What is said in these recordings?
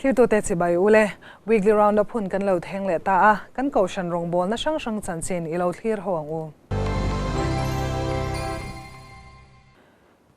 Thirtute chibai ule, Weekly Roundup hun kan lo theng leh ta a, kan kohhran rawngbawlna hrang hrang chanchin i lo thlir ho ang u.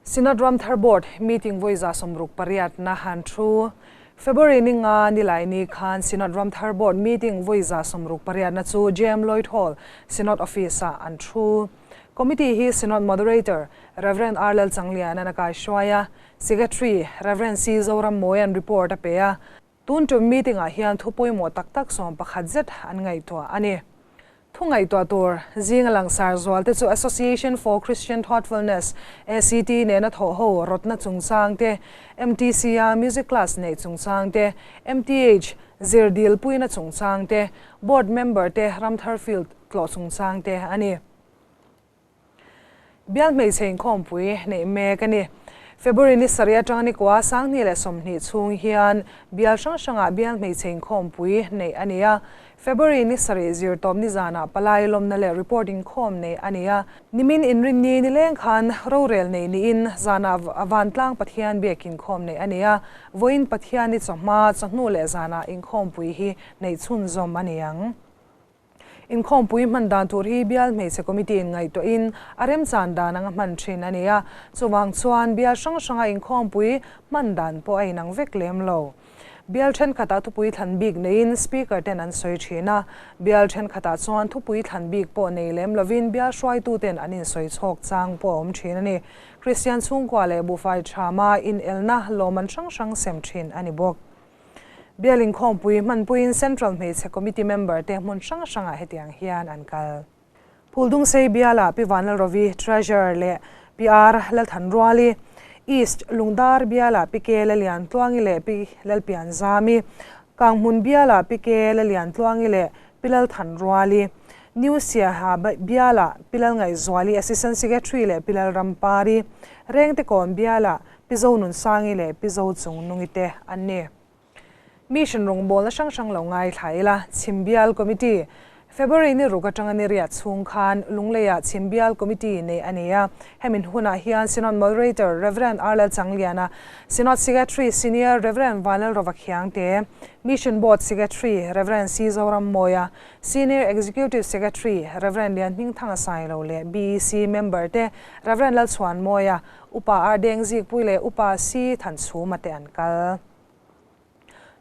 Synod Ramthar Board meeting vawi 68 na han thu. February ni nga nilai ni khan Synod Ramthar Board meeting vawi 68 na chu JM Lloyd Hall, Synod Office ah an thu. Committee hi Synod Moderator, Rev. R Lalchangliana a kaihruai a, Secretary, Rev. C Zorammawia'n report a pe a. Tun tum meeting ah hian thu pawimawh tak tak 11 zet an ngaihtuah a ni. Thu ngaihtuah tur zinga langsar zual te chu Association for Christian Thoughtfulness, ACT, nena thawh ho rawtna chungchang te, MTC a music class neih chungchang te, MTH zir dil puina chungchang te, Board member te Ramthar Field tlawh chungchang te a ni. Bial hmeichhe inkhawmpui neih mek a ni. February ni sarih atanga ni kua 2020 chhung hian bial hrang hrangah bial hmeichhe inkhawmpui neih a ni a. February ni sarih zirtawp ni zanah palai lawmna leh report inkhawm neih a ni a. Nimin inrinni nileng khan rorel nei niin zanah Vantlang Pathian biak inkhawm neih a ni a. Vawiin Pathian ni chawhma, chawhnu leh zanah inkhawmpui hi neih chhunzawm a ni ang. Inkhawmpui hman dan tur hi bial hmeichhe committee in ngaihtuahin a remchan dan anga hman thin a ni a, chuvang chuan bial hrang hranga inkhawmpui hman dan pawh a inang vek lem lo. Bial thenkhatah thupui thlan bik neiin speaker ten an sawi thin a, bial thenkhatah chuan thupui thlan bik pawh nei lem lovin bial hruaitu ten an insawi chhawk chang pawh a awm thin a ni. Kristian chhungkua leh buhfai thama inelna lawmman hrang hrang sem thin a ni bawk. Bial inkhawmpui hmanpuiin Central Hmeichhe Committee member te hmun hrang hrangah hetiang hian an kal. Phuldungsei bialah Pi Vanlalrovi, Treasurer leh Pi R Lalthanruali, East Lungdar bialah Pi K Laliantluangi leh Pi Lalpianzami, Kanghmun bialah Pi K Laliantluangi leh Pi Lalthanruali, New Siaha bialah Pi Lalngaihzuali, Assistant Secretary leh Pi Lalrampari, Rengtekawn bialah Pi Zonunsangi leh Pi Zochungnungi te an ni. Mission rawngbawlna hrang hrang lo ngaithla ila, Chhimbial Committee, February ni ruk atanga ni riat chhung khan Lungleiah Chhimbial Committee neih a ni a. Hemi hunah hian Synod Moderator Rev. R Lalchangliana, Synod Secretary Senior Rev. Vanlalrova Khiangte, Mission Board Secretary Rev. C Zorammawia, Senior Executive Secretary Rev. Lianhmingthanga Sailo leh BEC member te Rev. Lalchhuanmawia, Upa Ardeng Zikpui leh Upa Si Thanchhuma te an kal.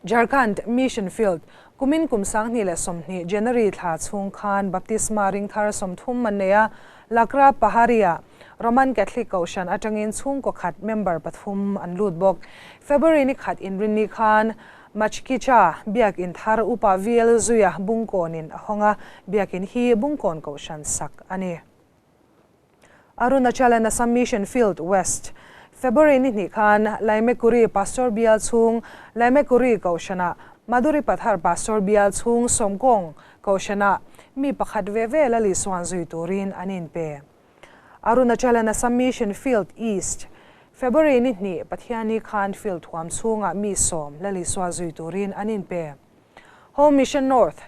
Jharkhand Mission Field, Kumin kum 2020 January thla chhung khan Baptisma ringthar 30 an nei a, Lakra Paharia, Roman Catholic Kohhran atangin chhungkaw khat member pathum an lut bawk. February ni khat inrinni khan Machkicha Biakin thar Upa VL Zuia Bungkawnin a hawng a, Biakin hi Bungkawn Kohhran sak a ni. Arunachal and Assam Mission Field, West, February ni hnih khan Laimekuri Pastor bial chhung Laimekuri Kohhranah Madhuri Pathar Pastor bial chhung Sawmkawng Kohhranah mi pakhat ve ve la Lisuan zui turin an inpe. Arunachal and Assam Mission Field, East, February ni hnih Pathianni khan field thuam chhungah mi 10 la Lisua zui turin an inpe. Home Mission North,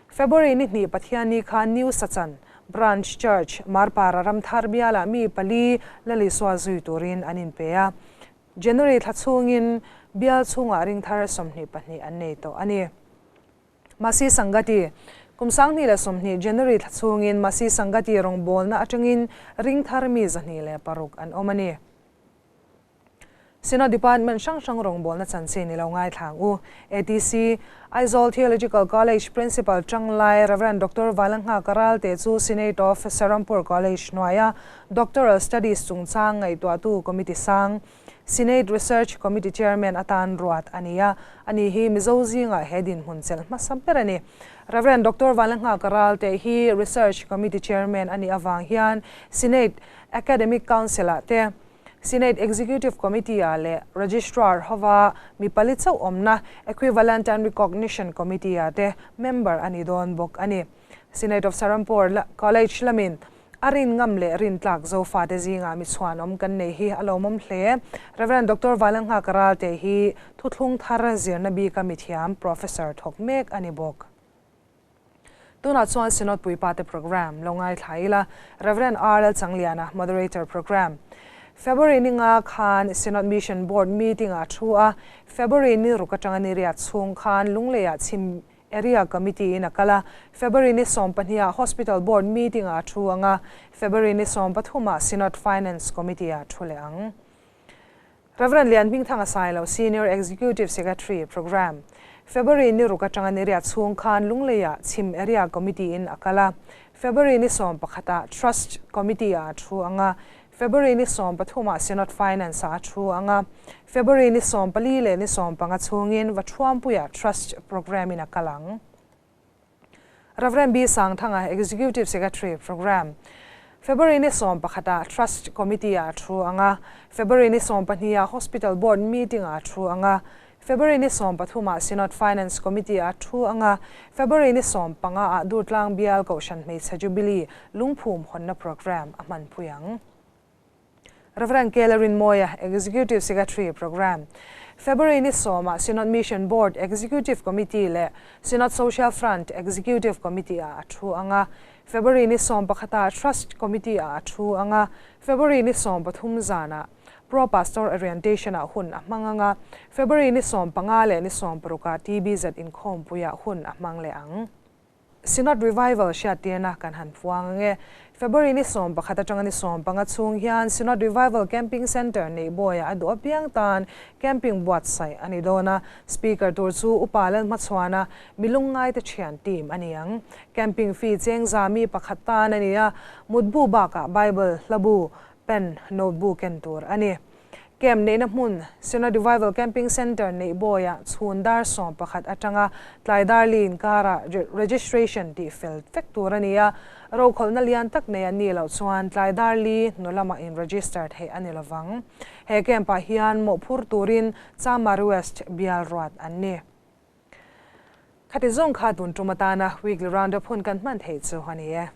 February ni hnih Pathianni khan New Sachan Branch Church, Marpara Ramthar bialah mi pali la Lisua zui turin an inpe a. January thla chhungin bial chhungah ringthar 22 an nei tawh a ni. Masi Sangati, Kum 2020 January thla chhungin Masi Sangati rawngbawlna atangin ringthar mi 106 an awm a ni. Synod Department hrang hrang rawngbawlna chanchin i lo ngaithla ang u. ATC, Aizawl Theological College Principal Changlai Rev. Doctor Valangha Karal te chu Senate of Serampore College hnuaia Doctoral Studies chungchang ngaihtuahtu Committee sang, Senate Research Committee Chairman atan ruat a ni a. Ani hi Mizo zingah he dinhmun chelh hmasa ber a ni. Rev. Doctor Valangha Karal te hi Research Committee Chairman a nih avang hian Senate Academic Council-ah te, Senate Executive Committee-ah leh Registrar hova mi pali chauh awmna Equivalent and Recognition Committee-ah te member a ni dawn bawk a ni. Senate of Serampore College lamin a rin ngam leh rin tlak Zofate zingah mi chhuan awm kan nei hi a lawmawm hle. Rev. Doctor Valangha Karalte hi thuthlung thar zirna bika mithiam Professor thawk mek a ni bawk. Tunah chuan Synod Puipate Programme lo ngaithla ila, Rev. R Lalchangliana, Moderator Programme. February ni nga khan Synod Mission Board meeting ah thu a, February ni ruk atanga ni riat chhung khan Lunglei ah chhim Area Committee in a kal a, February ni 12 ah Hospital Board meeting ah thu anga, February ni 13 ah Synod Finance Committee ah thu leh ang. Rev. Lianhmingthanga Sailo, Senior Executive Secretary, Programme, February ni ruk atanga ni riat chhung khan Lunglei ah chhim Area Committee in a kal a, February ni 11 ah Trust Committee ah thu anga, February ni 13 ah Synod Finance ah a thu anga, February ni 14 leh ni 15 chhungin Vathuampuia Trust Programme in a kal ang. Rev. B. Sangthanga, Executive Secretary, Programme, February ni 11 ah Trust Committee ah a thu anga, February ni 12 ah Hospital Board meeting ah a thu anga, February ni 13 ah Synod Finance Committee ah a thu anga, February ni 15 ah Durtlang Bial Kohhran Hmeichhe Jubilee Lungphum hawnna Programme a hmanpui ang. Rev. Kela Rinmawia, Executive Secretary, Programme, February ni 10 ah Synod Mission Board Executive Committee leh Synod Social Front Executive Committee ah a thu anga, February ni 11 ah Trust Committee ah a thu anga, February ni 13 zanah Pro Pastor Orientation ah hun a hmang anga, February ni 15 leh ni 16 ah TBZ inkhawmpui ah hun a hmang leh ang. Synod Revival hriattirna kan han puang ang e. February ni 11 atanga ni 15 chhung hian Synod Revival Camping Centre neih bawiah a duh apiang tan camping buatsaih a ni dawn a. Speaker tur chu Upa Lalhmachhuana mi lungngaite thian team a ni ang. Camping fee cheng za mi pakhat tan a ni a, mutbu bakah Bible, hlabu, pen, notebook ken tur a ni. Camp neihna hmun, Synod Revival Camping Centre neih bawiah chhun dar 11 atanga tlai dar li inkarah registration tih fel vek tur a ni a, rokhawlhna lian tak nei an nih loh chuan tlai dar li hnu lamah in register theih a ni lovang. He camp-ah hian mawhphur turin Chamari West bial ruat an ni. Khati zawng kha tun tum atana weekly roundup hun kan hman theih chu a ni e.